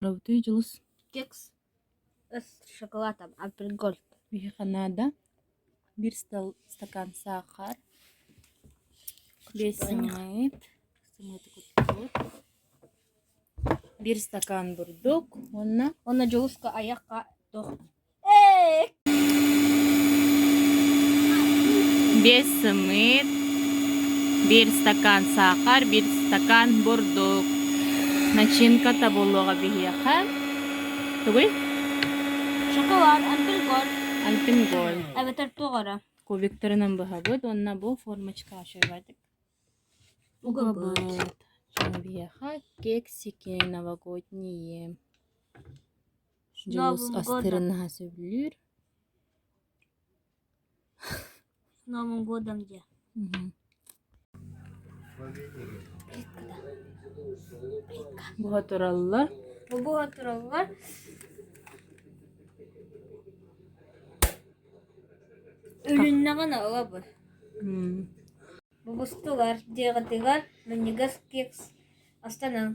Оҥоробутуй Дьулус? Кекс с шоколадом Альпен Гольд. Биһиэхэ наада биир стакан саахар, биэс сымыыт, сымыыты куттубут, биир стакан бурдук уонна Уонна Дьулуска айахха туох Биэс сымыыт, биир стакан саахар, биир стакан бурдук. Начинката буолуоҕа биһиэхэ. Тугуй? Шоколад, Альпен Гольд. Альпен Гольд. Эбэтэр туох эрэ. Кубиктарынан быһабыт уонна бу формочкаҕа үчүгэйдик угабыт. Биһиэхэ кексики новогодние. Дьулус Новым годом. астырын наһаа сөбүлүүр. С Новым годом диэ. Мгм. Плиткада. Плитка. Буһа тураллар. Бу буһа тураллар. Үлүннэҕинэ ылабыт. М. Бубустулар диэҕитигэр минньигэс кекс астанан.